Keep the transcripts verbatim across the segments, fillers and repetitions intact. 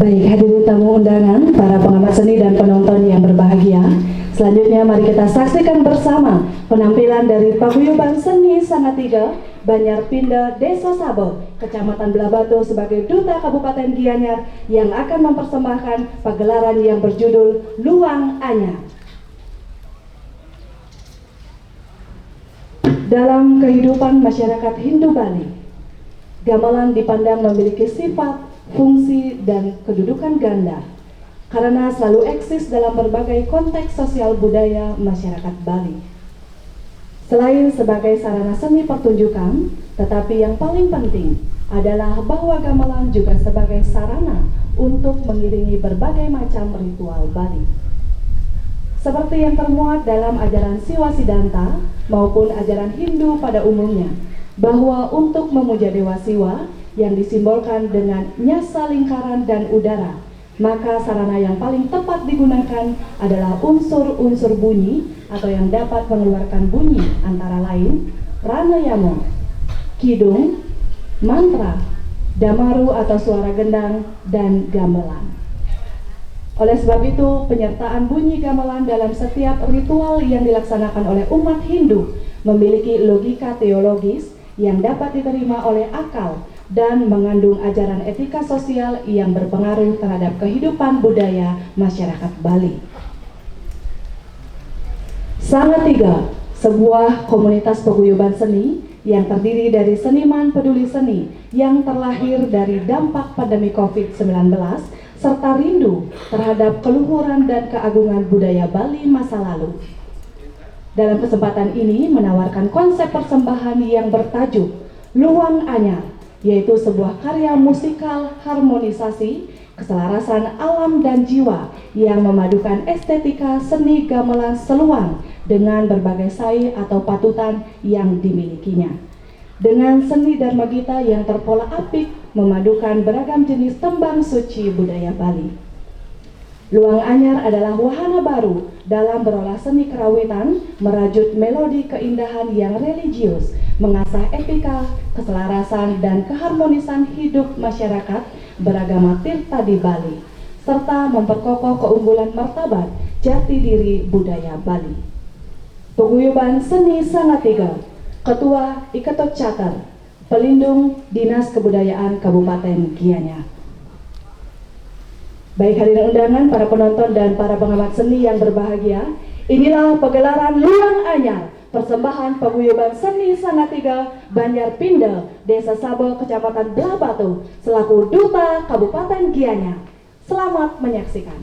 Baik, hadirin tamu undangan, para pengamat seni dan penonton yang berbahagia. Selanjutnya mari kita saksikan bersama penampilan dari Paguyuban Seni Sangatiga Banjar Pinda, Desa Sabo, Kecamatan Blahbatuh, sebagai duta Kabupaten Gianyar yang akan mempersembahkan pagelaran yang berjudul Luang Anyar. Dalam kehidupan masyarakat Hindu Bali, gamelan dipandang memiliki sifat, fungsi, dan kedudukan ganda karena selalu eksis dalam berbagai konteks sosial budaya masyarakat Bali. Selain sebagai sarana seni pertunjukan, tetapi yang paling penting adalah bahwa gamelan juga sebagai sarana untuk mengiringi berbagai macam ritual Bali. Seperti yang termuat dalam ajaran Siwa Siddhanta maupun ajaran Hindu pada umumnya, bahwa untuk memuja Dewa Siwa yang disimbolkan dengan nyasa lingkaran dan udara, maka sarana yang paling tepat digunakan adalah unsur-unsur bunyi atau yang dapat mengeluarkan bunyi, antara lain pranayama, kidung, mantra, damaru atau suara gendang, dan gamelan. Oleh sebab itu, penyertaan bunyi gamelan dalam setiap ritual yang dilaksanakan oleh umat Hindu memiliki logika teologis yang dapat diterima oleh akal dan mengandung ajaran etika sosial yang berpengaruh terhadap kehidupan budaya masyarakat Bali. Sangatiga, sebuah komunitas paguyuban seni yang terdiri dari seniman peduli seni yang terlahir dari dampak pandemi covid sembilan belas serta rindu terhadap keluhuran dan keagungan budaya Bali masa lalu. Dalam kesempatan ini menawarkan konsep persembahan yang bertajuk Luang Anyar, yaitu sebuah karya musikal harmonisasi, keselarasan alam dan jiwa yang memadukan estetika seni gamelan seluang dengan berbagai sai atau patutan yang dimilikinya. Dengan seni Dharma Gita yang terpola apik memadukan beragam jenis tembang suci budaya Bali. Luang Anyar adalah wahana baru dalam berolah seni kerawitan, merajut melodi keindahan yang religius, mengasah etika, keselarasan, dan keharmonisan hidup masyarakat beragama Tirta di Bali, serta memperkokoh keunggulan martabat jati diri budaya Bali. Paguyuban Seni Sangatiga, Ketua Iketot Cater, Pelindung Dinas Kebudayaan Kabupaten Gianyar. Baik hadirin undangan, para penonton dan para pengamat seni yang berbahagia, inilah pagelaran Luang Anyar, persembahan Paguyuban Seni Sangatiga Banjar Pinda, Desa Sabo, Kecamatan Blahbatuh, selaku Duta Kabupaten Gianyar. Selamat menyaksikan.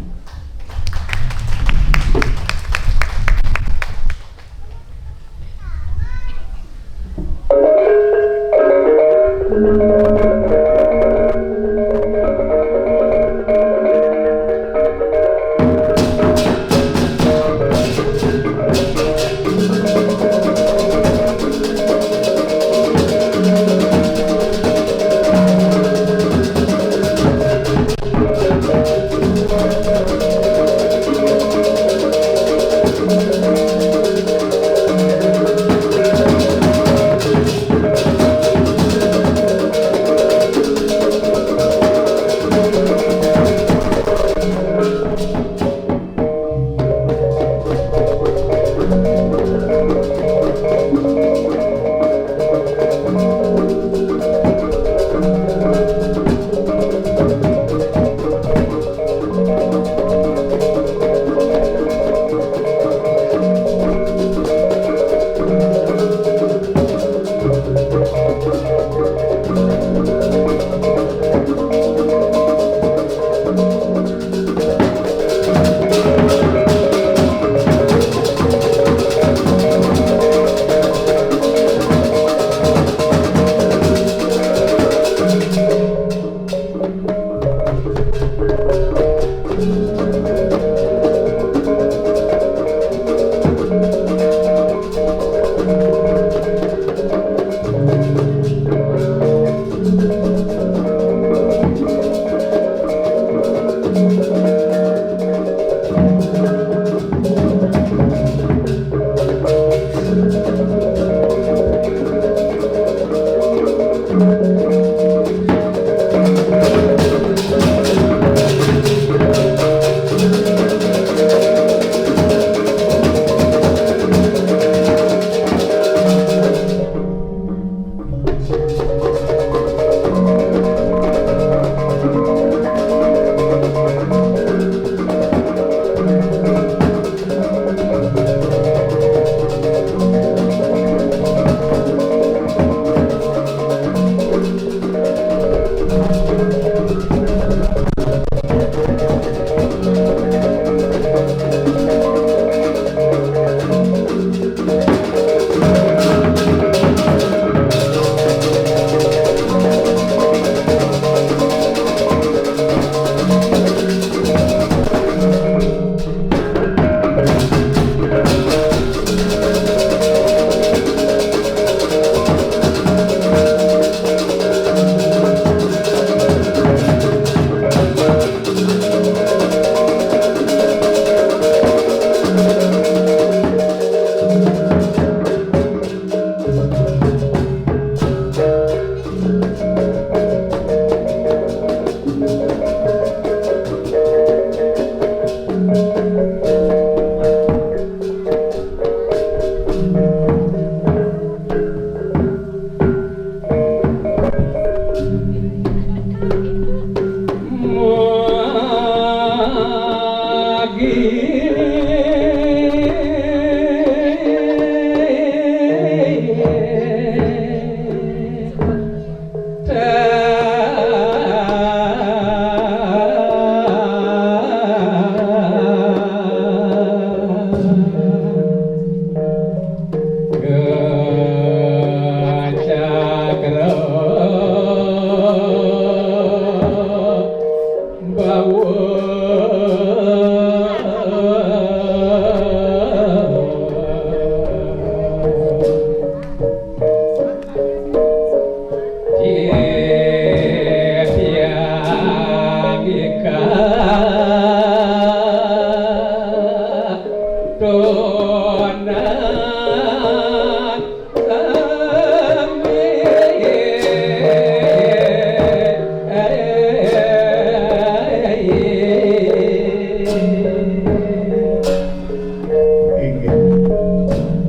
Inggih.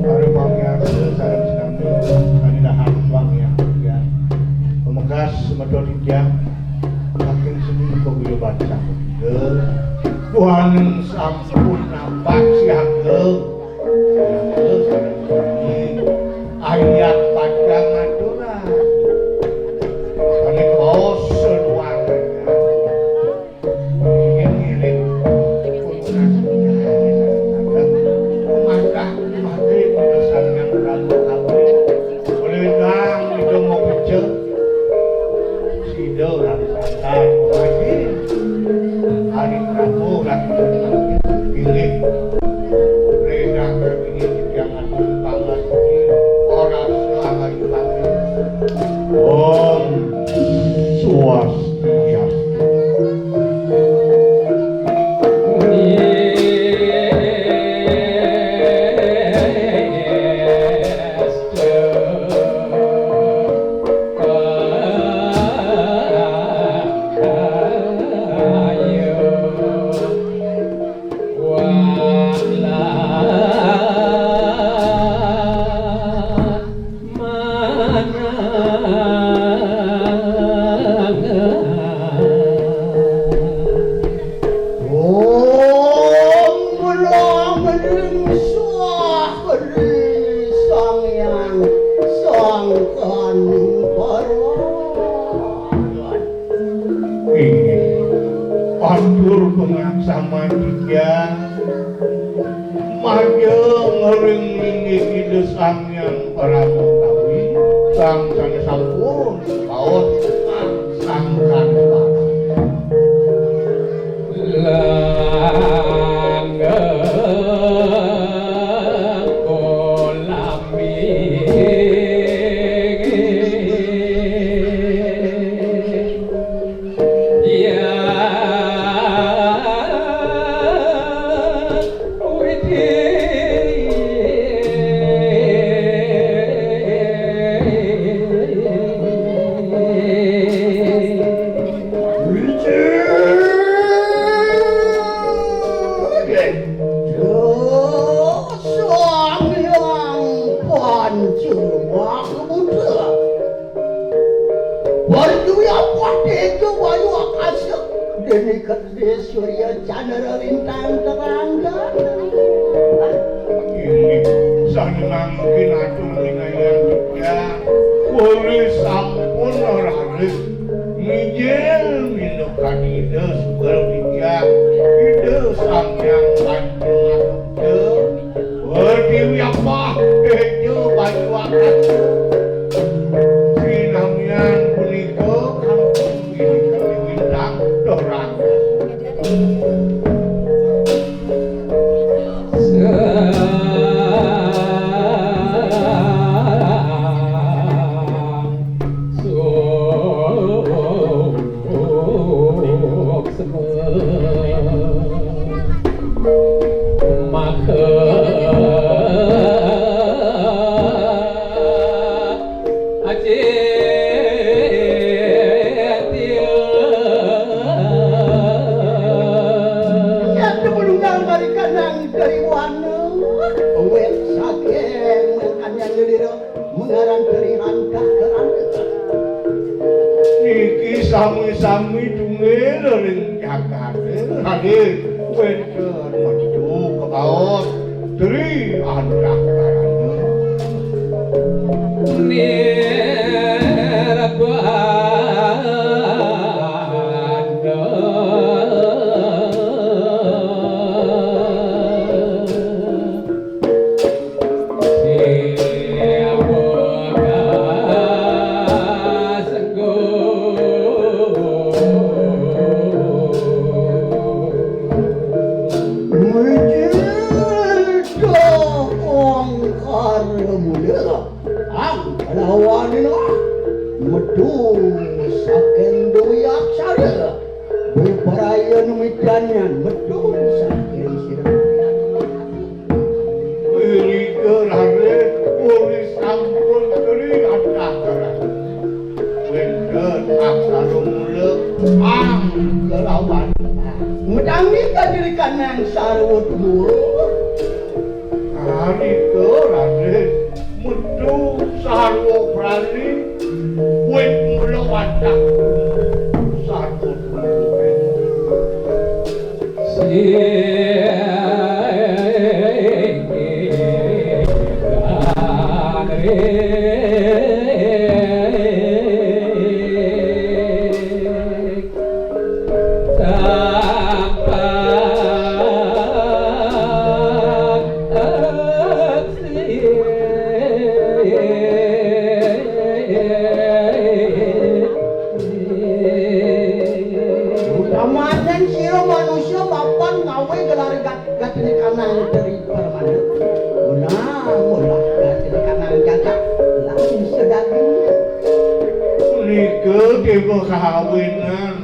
Para pamiarsa sareng sami, kanidahan wangian titiang. Pamekas semeton titiang, saking seni paguyuban sapunika, duaning sampun nampak siaga. Siaga sareng sami. Ayat pacang aturan. Kani kaos seluangan. Inggih ngiring pun kasunyah. Lumadah, lumadah, Ida Sang Hyang Prabu Kawi. Oleh dang Ida mau pecel. Sida ora santai, pemaji. Hari Prabu lagi pilih. Rena kami jangan banget. Ora salah lagi. Om Swastiastu. Om Brahmana Swaha Sang Hyang Sangkaning Parawan. Inggih, atur pangaksaman titiang. Majeng ring linggih Ida Sang Hyang Parama Kawi, sang sané sampun kaos sang kanpan. Langgeng kolam. Sang Hyang Panca Maha Buddha. Perjuya patih ke bayu akasa, dene kedis surya candra lintang terang. Inggih, sané mangkin atur lingayan titiang. Wali sampun raris mijil mindukan Ida Sugel Titiang, Ida Sang Hyang Panca Maha Buddha. Pertiwi apa? Tejo banyu akan. Sinamian punika kangkung ini kami bintang terang. Nyata menunggang marikanang kariwana, wit saking mengkanya lelira. Mengaran kerihan kakeran. Niki sami-sami tunggil ring jagate. Raden, Wénten metu kebaos Tri Antakarana. Mujur ongkara mula, ang kalawan metu saking Dwi Aksara. Bebaraya numitan nyan metu saking sira. Irika Raden, uli sampun Tri Antakarana. Wénten aksara mula ang kalawan. Metangi kadirikanang sarwa tuwa. Arika Raden, metu sarwa prali, wit mula wantah sarwa tuwa. Utamaning sira manusa mapan ngawé gelar gat-, gatine kanang Tri Permana. Mula, mula gatine kanang jagat lan sedaging. Punika tiba kawinan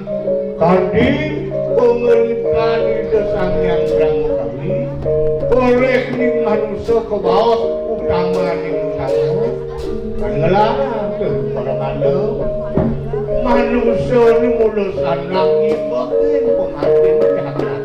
kadi pangerikan Ida Sang Hyang Brahma Kawi, oleh ning manusa kebaos utamaning utama. Ngelarang para manuk. Manusa ni mula sandang ngibatin pematin jagat.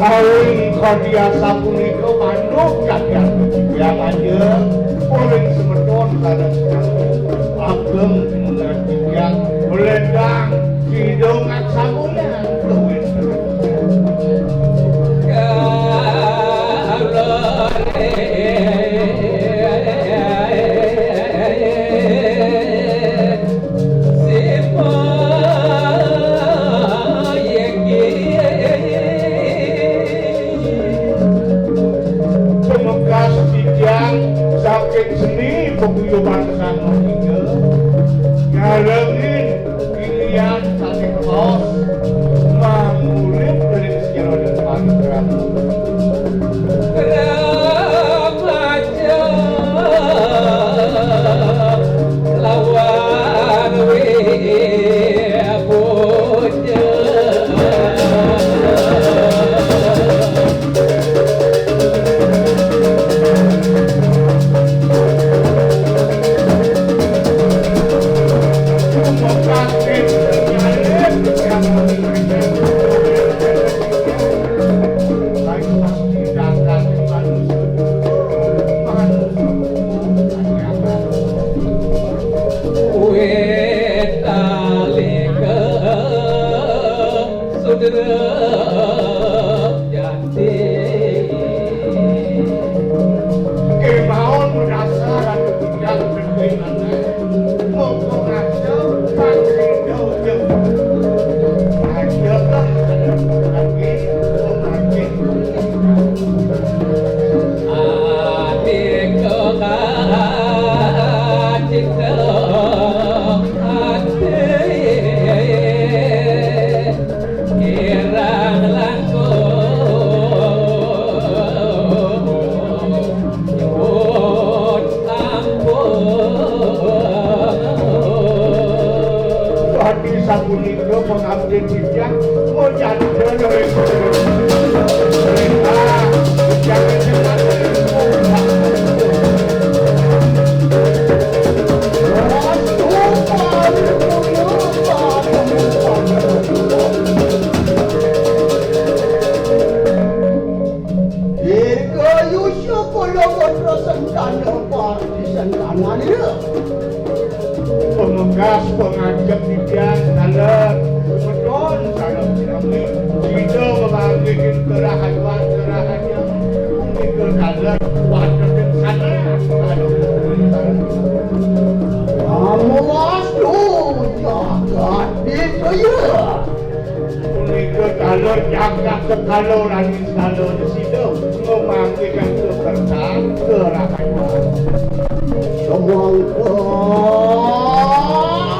Awing kadi asapunika manut kadian titiang anjeng, uling semeton sareng sami ageng semeton titiang, meledang sida ngaksamunan kawin. Tumekas titiang saking seni paguyuban sang matinggal, ngalengin pilihan saking kaos, mangurip ring sira depan Prabu. Lawan Wibujeng. Adi sapunika pangabden titiang, mojaden ring perintah titiang. Dirgayusa kula putra sentana parti sentananira. Pamekas pangajep titiang taler semeton sareng sami sida manggihin kerahajuan-kerahajuan punika taler watetin sanes. Namastu jagat Wijaya. Punika taler jagat sekala lan nistana sida ngamanggihin kekersan kerahajuan. Semangka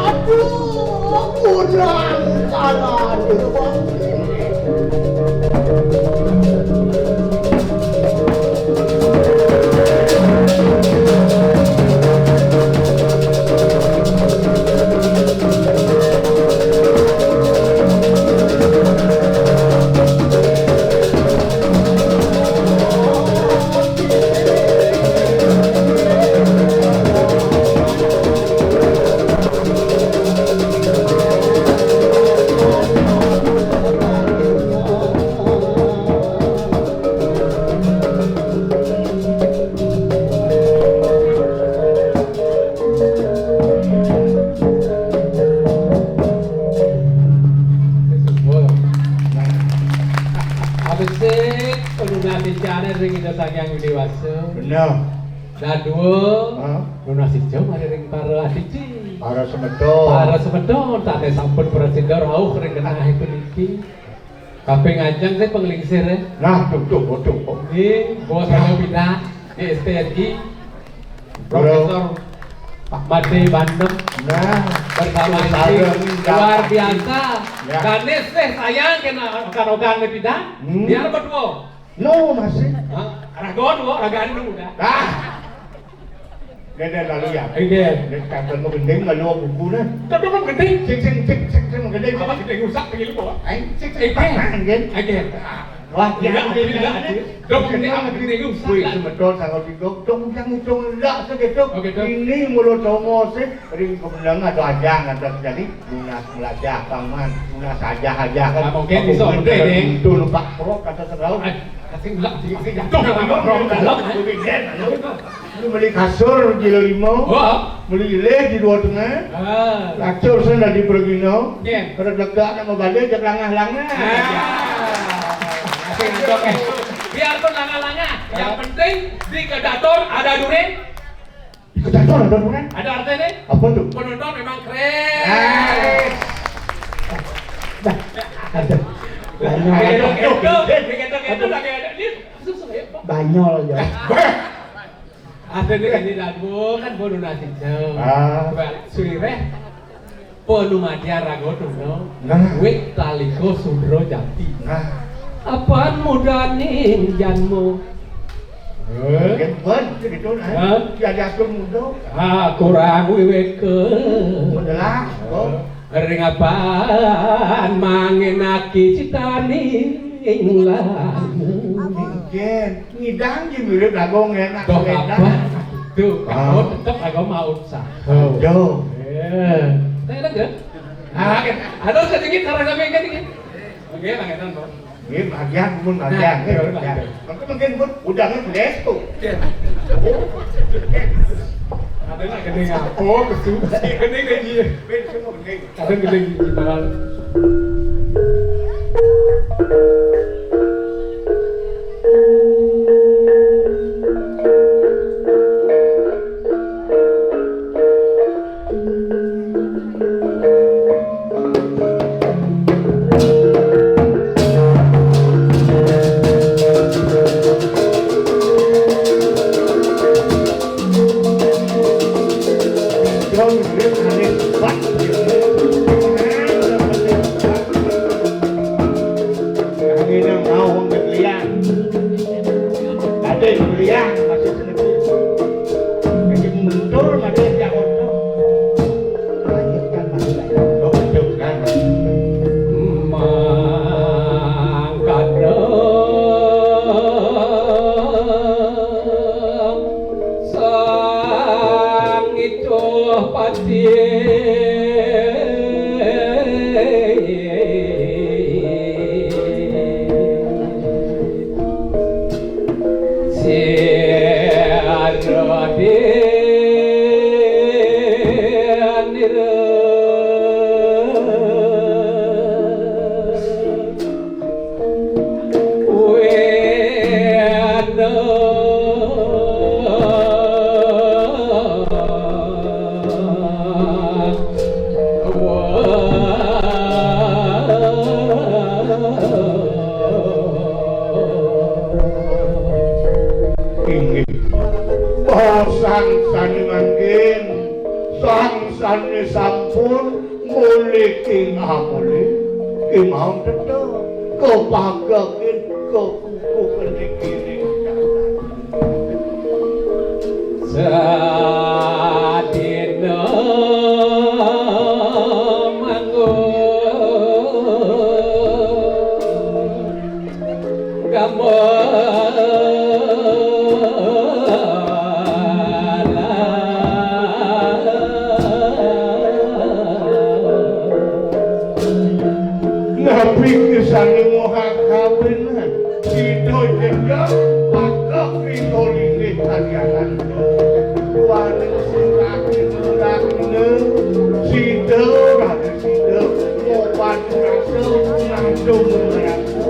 aduh kunang kalane. Abesik, nunas icané ring Ida Sang Hyang Widhi Wasa. Bener. Dadua, hah? Nunas ica maring para adici. Para semeton. Para semeton, tané sampun prasida rauh ring genah puniki. Kaping ajeng sih panglingsir, ya. Nah, tuh, tuh, tuh, tuh. Nggih, bos kami pindah di S T R I. Bro. Profesor Pak Made Bandem. Nah, bersama ini luar biasa. Ya. Ganis teh sayang kena karo kang pindah. Hmm. Biar berdua. No, masih. Hah? Ragon, wah, ragandu dah. Ah. Gede lalu ya. Gede. Gede kagak mau gending, lalu buku nah. Tapi mau gending. Cek, cek, cek, cek, cek, mau gending. Apa gending rusak begini, Pak? Ayo, cek, cek, cek, cek, cek, cek. Wah, tidak, tidak, tidak. Dok, ini amat gending rusak. Wih, semeton sangat didok. Dok, yang itu enggak segitu. Oke, Dok. Ini mulut homo sih. Ring kemenangan atau ajang atau jadi. Nunas melajah paman, nunas ajah-ajah kan. Ah, mungkin bisa udah deh. Itu numpak pro kata terlalu. Kasih enggak, kasih jatuh dalam pro dalam. Lu beli kasur jilid lima, wah, beli leh di dua tengah. Ah. Lacur sana di Pergino. Iya. Pada dekat nama balik ke langah-langah. Ah. Kasih jatuh, eh. Biarpun langah-langah, yang penting di kedaton ada durin. Ikut atur ada bukan? Ada artinya? Apa tuh? Penonton memang keren. Ah. Dah, ada. Banyol. Kayak gitu, kayak gitu, kayak gitu, kayak gitu. Dia susah ya, Pak. Banyol ya. Artinya ini lagu kan baru nasi jauh. Ah. Balik surireh. Panumadian raga tuna, nah. Wit talika sudra jati. Nah. Apan mudaning janma. Eh? Yen ben gitu, nah. Hah? Jadi aku muda. Ah, kurang wiweka. Mudalah, oh. Ring apan manginaki citaning lanang. Mungkin. Ngidang ki mirip lagu enak. Dok sepeda. Apa? Tuh, ah. Oh, tetep lagu mau usaha. Oh. Yo. Eh. Saya enak ya? Ah, oke. Aduh, sedikit, harus sampai kan ini. Oke, Bang Etan, Bang. Nggih, bagian pun bagian. Nah, nggih, betul, bagian. Betul. Mungkin, mungkin pun udah ngeles tuh. Iya. Oh. Ada nggak gede ngapa? Betul. Gede, gede. Betul, gede. Kadang gede gigi malah. Angin yang mau nggak liang. Ada yang liang, masih sedikit. Jadi mundur, masih Pati. Inggih. Sang sane mangkin, sang sane sampun mulih ing amulih, kemawon tetep kepagekin, kekukuh niki ning Sadina manggon. Gambar Nabi kisane moha kawin, sida jejak pakak ing linggih kalianan. Waning sing kakin lakune, sida raga sida, mopan rasa ngandung rasa.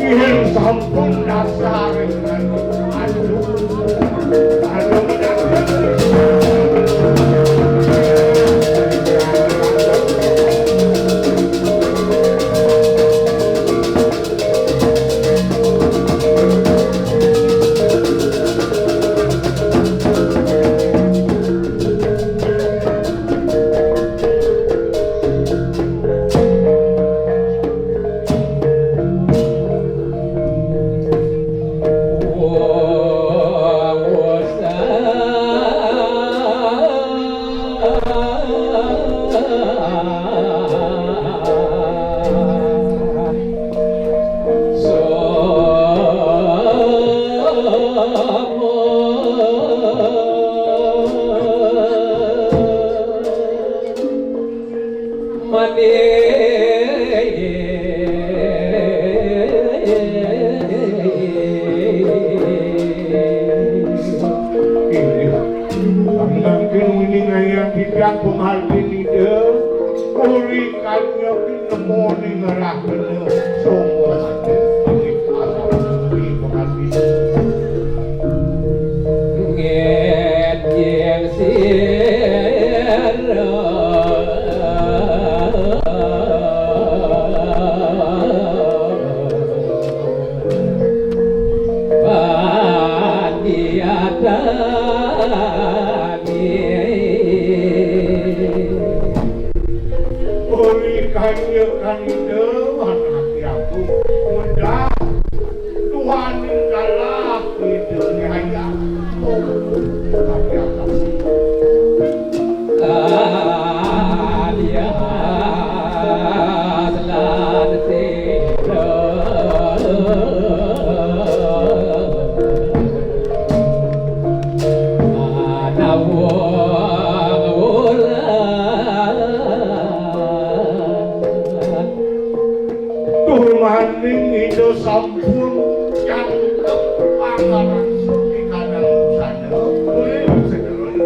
Yen sampun dasar, aduh, aduh, Mane. Inggih. Mangkin wingi ngayang titiang pemargin Ida, uri kanyakin nemu ning ngerah kena sungguh. Inggih, asal budi pemargin. Ngenjing sira pandiatani. Uli kanjeng Ida, anak aku, mudah Tuhan kalah. Tur maning Ida sampun jangkep pangaran suci kadang busana. Kuwi sedulur.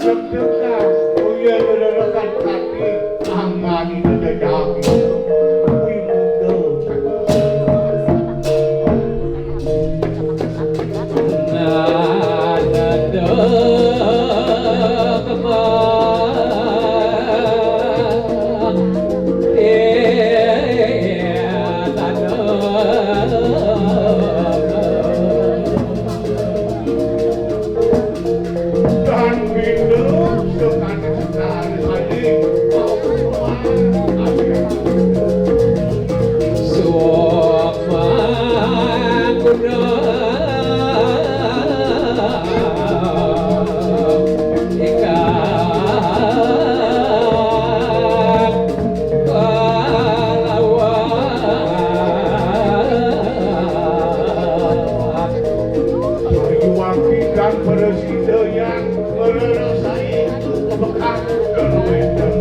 Tegas, oh iya, lererekan kaki, tangan itu jejak. Wih, muda. Dan pintu sekali-sekali. Perjuangan para sida yang ngrerasai kebekan keruwetan.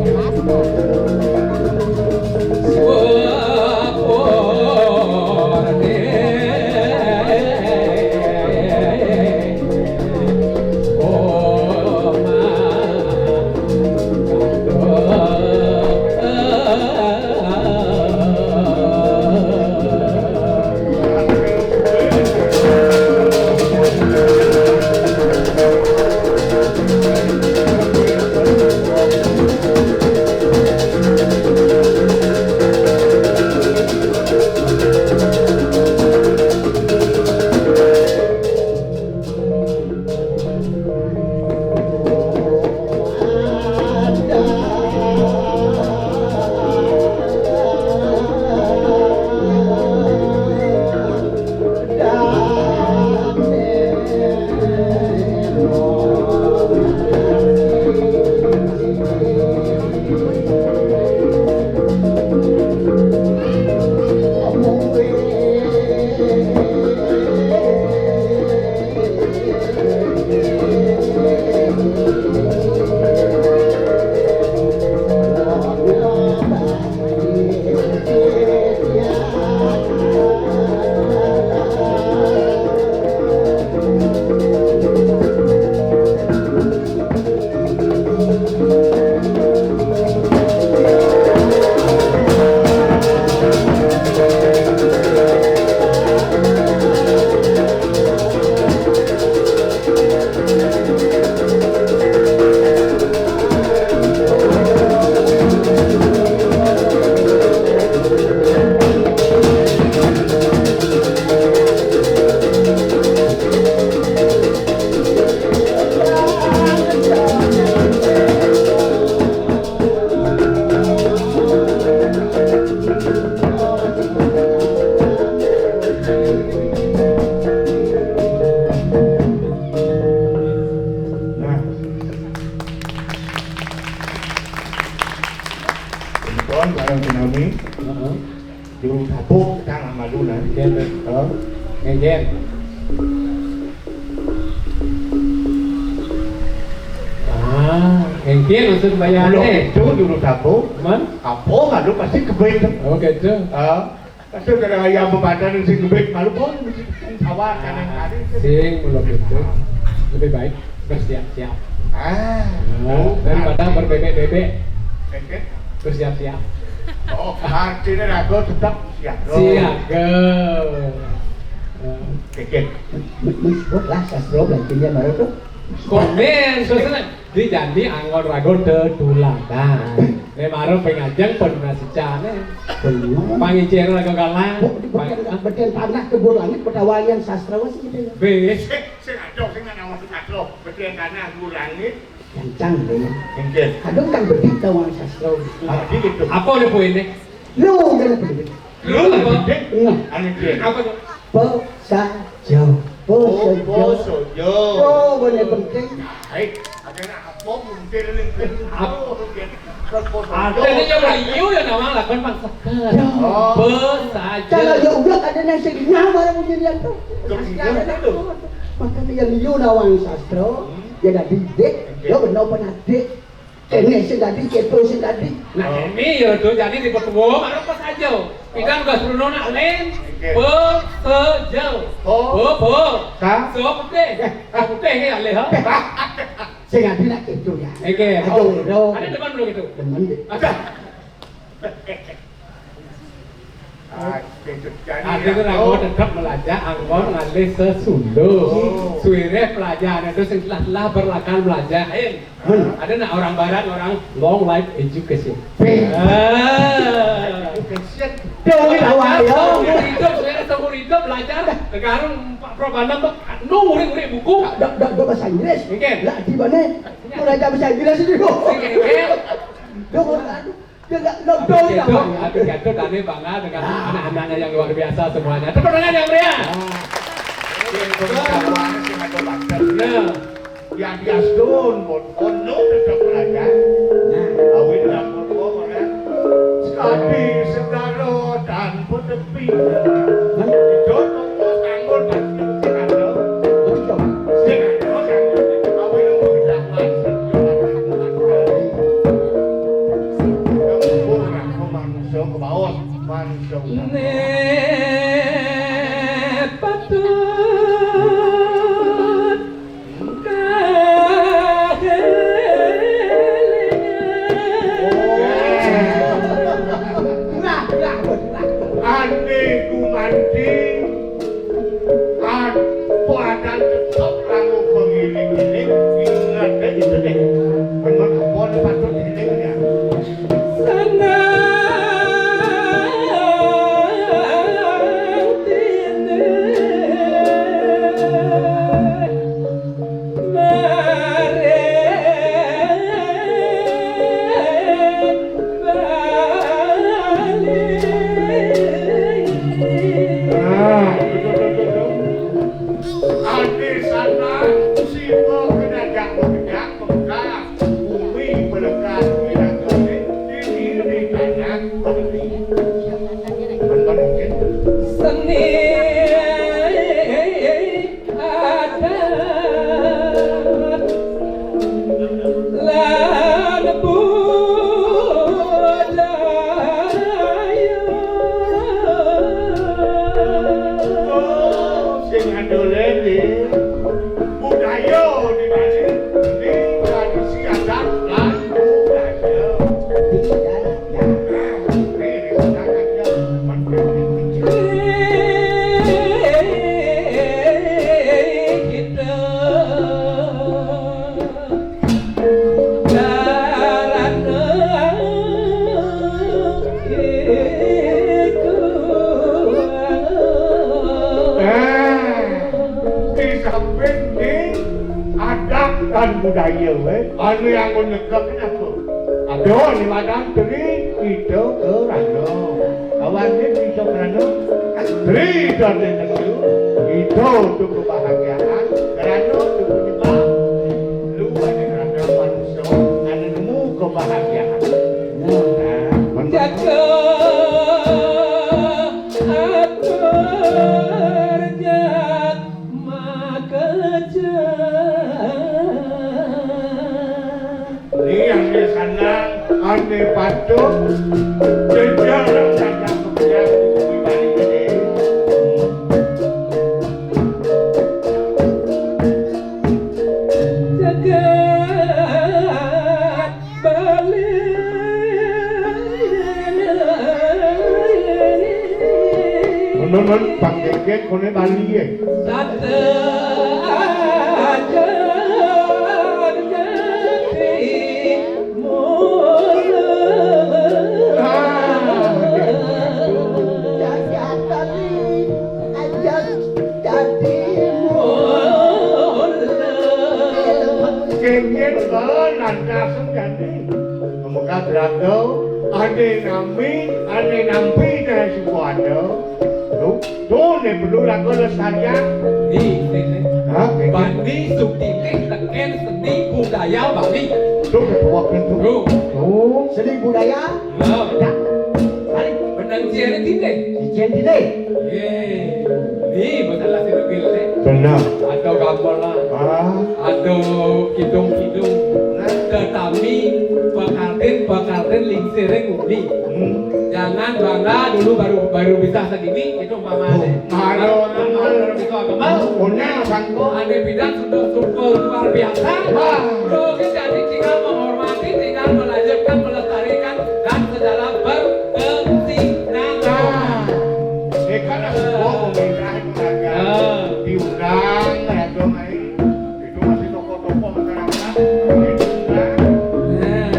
Nah, punika sareng sinami. Heeh. Juru tabuh kang amalu nah. Nggih, nggih. Heeh. Nggih, nggih. Ah, nggih, nggih, maksud bayarnya. Kula itu juru tabuh. Man? Apa malu pasti kebit. Oh, gitu. Heeh. Pasti ada ayam bebadan sing kebit malu pun sawah kanan kali. Sing belum itu. Lebih baik bersiap-siap. Ah, nah, daripada berbebek-bebek. Bebek? Bersiap-siap. Oh, artinya raga tetap siaga. Siaga. Nah. Kekek. Wis, wis, lah, sastra belajarnya baru tuh. Komen, terus dijadi anggon raga tetuladan. Nek maro pengajeng penunas sicane. Bener. Pangicir raga kalah. Kok di bagian, bagian tanah kebun langit pedawayan sastra wis gitu ya. Be. Sing, sing adoh, sing nak nawang sing adoh. Bagian tanah kebun langit. Kencang, Dek. Nggih. Kadung kan bedik tawang sastra. Ah, iki gitu. Apa ne poine? Lho, kan bedik. Lho, apa? Nah. Anu iki. Apa tuh? Pesaja. Oh, pesaja. Pesaja. Oh, bener penting. Hai, ada nak apa muntir ning kene? Ap-, oh, ya. Terus pesaja. Ada nih yang liu ya nama lakon Pak Seger. Ya. Oh. Pesaja. Kalau ya udah ada nang sing nyamar punya dia tuh. Terus gimana tuh? Makanya ya liu nawang sastra. Hmm. Ya dadi dik, ya bener penadik. Kene sing dadi, keto sing dadi. Nah, oh, kene ya do jane dipetuwo karo pesaja. Pidan Gus Bruno nak len. Nggih. Pesaja. Oh. Bo, bo. Sa? So putih. Eh. Sa putih iki alih, ha? Sing adi nak gitu ya. Oke. Aja wiro. Ada depan belum itu? Demen deh. Ada. Ada itu nak mau tetap belajar angkon ngalih sesundo. Oh. Suwire pelajaran itu sing telah-telah berlakan belajar. Ayo. Hmm. Ada nak orang barat, orang long life education. Pe. Ah. Education. Dong, awak ya. Seumur hidup, saya seumur hidup belajar. Sekarang Pak Pramana, Pak, nu ngulik-ngulik buku. Dok, dok, dok bahasa Inggris. Oke. Lah, di mana? Belajar bahasa Inggris itu. Oke, oke. Dok, aduh, dia nggak, dok, dok, habis itu, dok. Habis itu, kami bangga dengan anak-anaknya yang luar biasa semuanya. Tepuk tangan yang meriah. Nah. Oke, pemirsa, mana sih ada bakat? Nah. Yadiastun pun, ono tetep raja. Nah. Awit lamun kok ora. Sekadi segala tanpa tepi. Nah. Itu tunggu tanggul pasti sing ada. Betul. Sing ada, sing ada. Awit lamun dapat, sing ada. Kamu kurang, kamu manusia ke bawah, manusia utama. Nek patut Ane gumanti, apa adan tetep kanggo pengiling-iling, inget deh itu deh. Temen apa nih patut iling ya? Sanang tine. Maring Bali. Ah, betul, betul, betul. Ane sana, siwa kena jak mengejak, mengejak. Bumi melekat, melekat. Di diri tanah, Bali. Betul, mungkin. Seni adat lan budaya. Oh, sing andolene budaya di Bali, ini tradisi adat lan budaya. Eh, di samping di adat dan budaya, eh, anu yang menegak kenapa? Aduh, ni madan teri kita kerana. Kawan dia kita kerana teri dan nesu kita tu kebahagiaan kerana tu penyebab lu ada kerana manusia ada nemu kebahagiaan. Nah, menjaga atur jat makaja. Ni yang dia sana, ane patut, jejar yang sana kemudian balik ini. Jagat Bali. Nun, nun, nun, panggeget kone Bali ye. Tata ajar jati mula. Ah, jagat Bali. Ajar jati mula. Kenging, oh, lantas jani. Maka draga, ane nami, ane nampi, ane suku ada. Tuh, tuh, ne perlu raga lestarian. Ni, ni, ni. Ha? Bani sutitih teken seni budaya Bali. Tuh, ketua pintu. Tuh. Tuh. Seni budaya. Nah. Dah. Mari. Benang cian tindih. Cian tindih. Ye. Ni, masalah si Rugil, eh. Benar. Ada gamelan. Ah. Ada kidung-kidung. Nah. Tetapi, pekartin, pekartin Sering uli. Hmm. Jangan bangga dulu baru, baru bisa segini, itu umpamanya. Oh, kalau, kalau, kalau itu agama, punya sangko. Ada bidang sudah super luar biasa. Wah. Bro, kita jadi tinggal menghormati, tinggal melanjutkan, melestarikan, dan secara berkesinambungan. Nah, ini kan ada semua pemerintah itu kan. Ah. Diundang, ya, dong, ayo. Itu masih tokoh-tokoh masyarakat. Nah,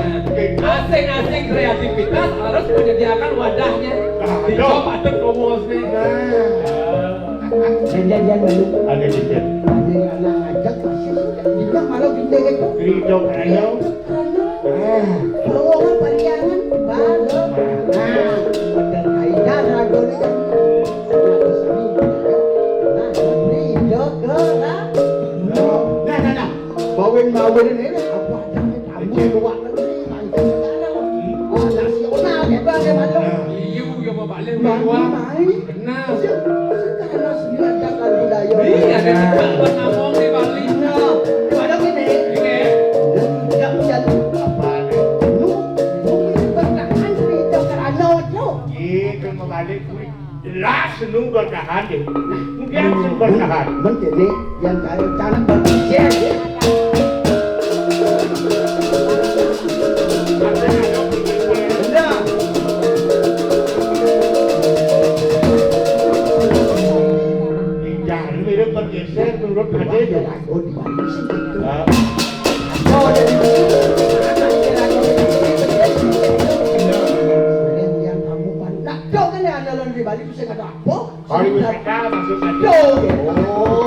masing-masing kreativitas harus menyediakan wadahnya. Nah, di job ada promosnya. Nah. Jangan-jangan malu. Ada dikit. Ada yang anak ngajak masih sudah. Juga malu gede itu. Ridho ayo. Ah, bawa pariangan, baru. Nah, bener aja ragu nih. Nah, ridho ke ra-, nah, nah, nah. Bawin-bawin ini apa adanya tamu luar negeri, mantan negara. Oh, nasional, hebat, hebat, loh. Iya, ya, Bapak Lih, Bang, luar. Mai. Benar. Iya, sekarang sendiri ada kan budaya. Iya, ada juga buat ngomong di Bali. Nah, pada gini. Iya. Dan tidak punya apa. Nu, nu ini bertahan di Jakarta, no. Gitu, mau balik, kuwi. Jelas nu bertahan, deh. Mungkin nu bertahan. Mungkin ini yang kaya cara berpikir, ya. Benar. Jangan mirip bergeser menurut Ade. Wah, ya, oh, di mana sih gitu? Ah. Oh, jadi, yang kamu pan-, nah, kau kan yang ada di Bali, bisa kata apa? Pariwisata maksudnya. Yo, yo. Oh.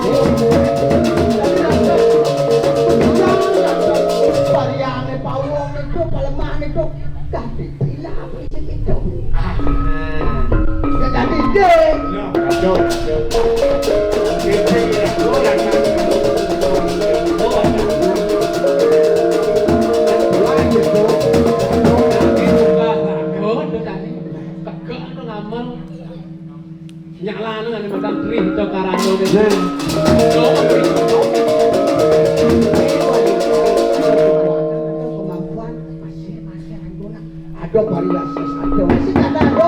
Pariane pawon itu, paleman itu, tapi pilih apa itu? Ah. Ya, jadi deh. No, betul, betul. Itu ya, oh, ya, ya. Oh, ya. Wah, gitu. Tapi buka bagus, tuh tadi. Tegak tuh ngamel. Nyalano ngene Mas Tri, Cok Karano. Nah. Cok. Kemampuan masih, masih ada variasi satu. Masih ada, ada.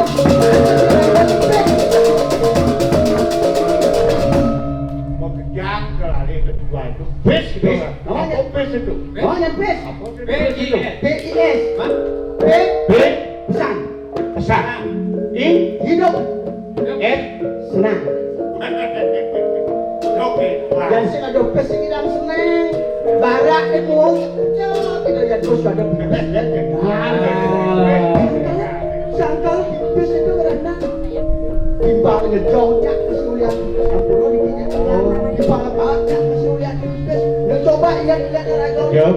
Mau kejang ke lari kedua itu. Bis gitu. Bis. Namanya? Apa bis itu? Namanya bis. Apa bis itu? B I S. B I S. Hah? B. B. Pesan. Pesan. I. Hidup. Hidup. S. Senang. Oke, wah. Dan sing ada pes sing ilang senang. Barak itu. Ya, kita lihat terus ada pes. Ah. Sangkal pes itu karena timbang ngejongnya kesulian. Ampun, dikit. Oh. Timbang apa? Kesulian pes. Lu coba ingat-ingat, Rago. Ya.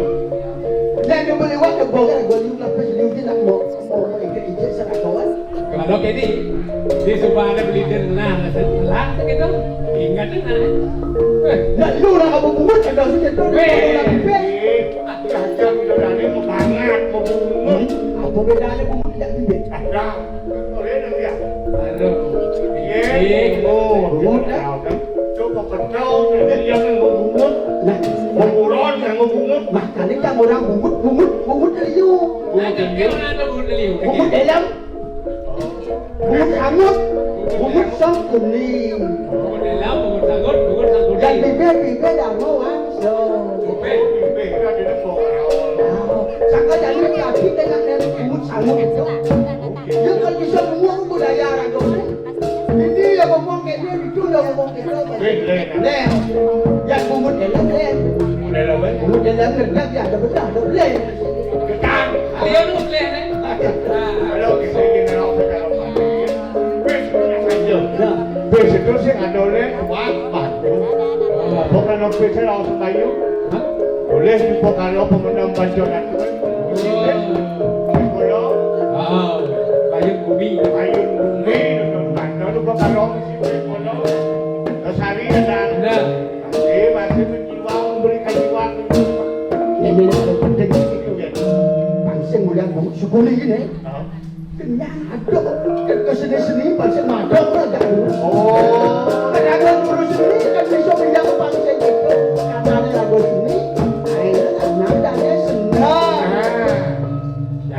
Yang dia beli waktu bongkar, gua juga pes, dia nak mau. Kalau kene, di supaya beli dengar, lah, gitu. Ingat, nah. Eh, nah, lu lah kamu bungut, ada sih, gitu. Weh. Lu lah, Bibit. Eh, aku aja udah dari mau banget, mau bungut. Apa bedanya bungut dan bibit? Ada. Boleh dong, ya? Aduh. Iya. Iya. Oh, bungut, ya? Coba petrol, dia yang mau bungut. Nah, mau buron, yang mau bungut. Makanya kan orang bungut, bungut, bungut liu. Bungut liu. Bungut dalam. Bungut sangut, bungut sangkuni. Bungut dalam, bungut sangut, bungut sangkuni. Dan bibir, bibir dah mau langsung. Bibir, bibir, kan ada kok. Nah, sangka jadi tapi dengan dari bungut sangut itu. Ya kan bisa bungut budaya orang tuh. Ini ya ngomong kayak dia, itu ya ngomong kayak dia. Leh, leh. Leh. Ya bungut dalam, leh. Bungut dalam, leh. Bungut dalam, leh. Ya ada bedah, ada leh. Kekang. Dia lu leh, leh. Nah. Kalau kita ingin lawan secara pasti, ya. Wis, wis, aja. Ya. Wis itu sih ada oleh, wah, bagus. Bukan ofisnya langsung bayu. Hah? Boleh dibuka lo pemenang bancoran. Oh. Kalau wow, payung bumi. Payung bumi, nonton bancoran, buka lo, isi bola. Kesari ada. Benar. Tapi masih menjiwa, memberikan jiwa. Ini yang penting itu ya. Langsung mulai mau syukuri ini. Oh. Kenyang, aduh, ke, ke seni-seni, bangsa madok, ora gak dulu. Oh. Kadang guru seni, kan bisa pindah ke bangsa gitu. Katanya lagu seni, akhirnya karena adanya senang. Nah. Ya,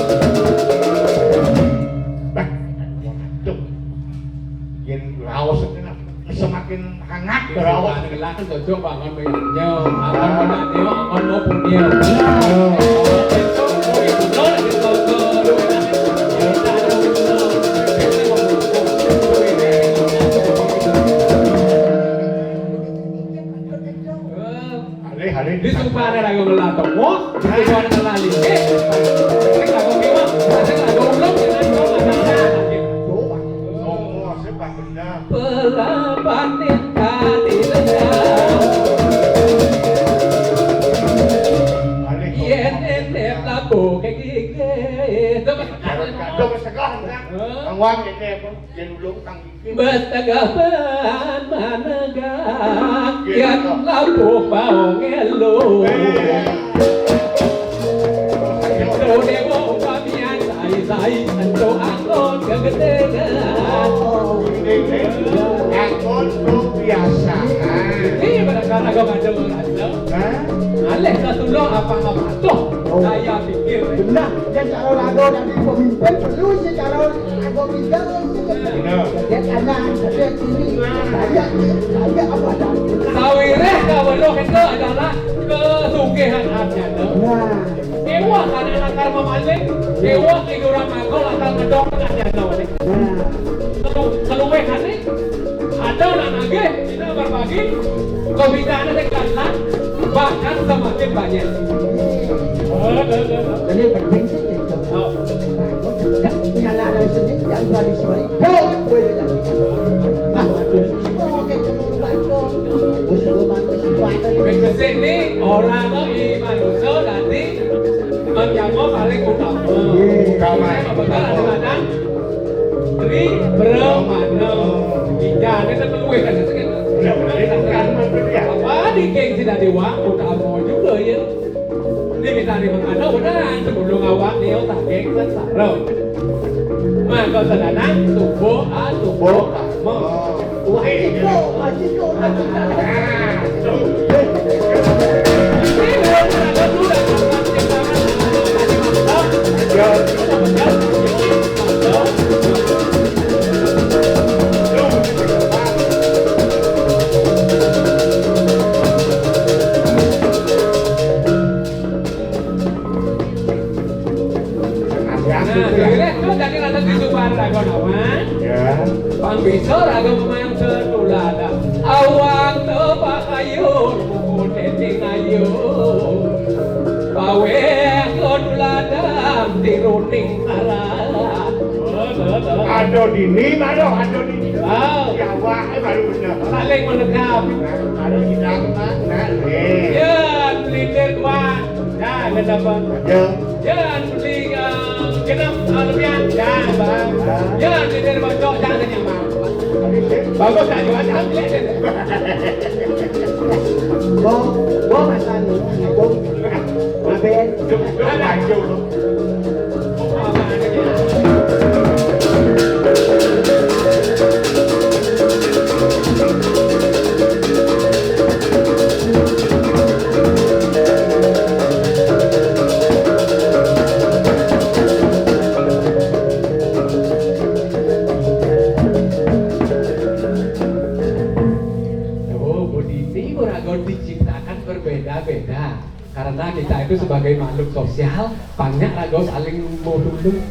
Bah, tuh. Yen raos semakin hangat raos. Semakin hangat, cocok banget penyanyi. Akan menang dia, akan mau punya. Alih, alih. Di sumpah ada lagu belatok. Wah, di sumpah ada lali. Eh, sing lagu kiwa, sing lagu ulung, sing lagu ulung, ada, ada. Coba. Oh, sing pas bener. Pelaban tadi rendah. Alih. Yen enek lapo kegigit. Coba. Aduh, segah, segah. Hah? Kang Wan, ini apa? Yen ulung, kang Betegapan manegak, yan lapuh baong elo. Ento dewa upamian sai-sai, ento angkon kegedean. Angkon kebiasaan. Iya, pada kala kau kacau kacau. Hah? Alih ke tulung apa nggak patuh? Oh. Saya pikir. Benar, dia kalau lagu dari pemimpin perlu sih kalau Ago Bidang itu benar. Benar. Dia tanya, dia ini, saya, saya apa dah? Sawireh kaweruh itu adalah kesugihan arjana. Nah. Ewa karena lakar memaling, ewa tiduran mangkol lakar ngedok arjana. Nah. Kelu-, keluwehannya ada nak nagih, kita berbagi, kau bisa ada dekat lah, bahkan semakin banyak. Jadi penting sih itu. Oh. Nyala dari sini, yang dari sini. Tuh, boleh lagi. Nah, waduh. Oke, cuma bantu. Terus gua bantu si Pak. Wis resik ni ora kok iki manusa dadi menyamu paling utama. Utama. Betul ada Madang? Tri Brahmana. Tiga, ini kan luwih kan sedikit. Benar, benar. Ini kan maksudnya. Apa di geng tidak dewa, utama juga ya. Ini kita di mengkana udah sebelum awak dia tak geng kan sarung. Maka sedanang tubuh, ah, tubuh, ah, tubuh. Wah, itu, wah, itu, wah, itu. Nah, dhewe kok dadi rada disumpah ragon awan. Ya. Pang bisa raga memang setuladan. Awang tepakayu, kukutin ayu. Paweh ketuladan, tiruning aran. Ada dini, ada, ada dini. Ah. Ya, wah, eh, baru bener. Saling menegap. Nah, ada hilang, Pak. Nah, eh. Ya, pelintir, Pak. Dah, kenapa? Ya. Ya, beli, eh, genap, eh, lebihan. Dah, Bang. Ah. Ya, beli dari bocor, dah, kenyang, Bang. Habis, ya? Bagus, dah, jual, dah, beli, dah. Gua, gua pasang, gua, gua, gua, gua, gua, Oh, budini ora diciptakan berbeda-beda. Karena kita itu sebagai makhluk sosial, banyak raga saling mau dulu.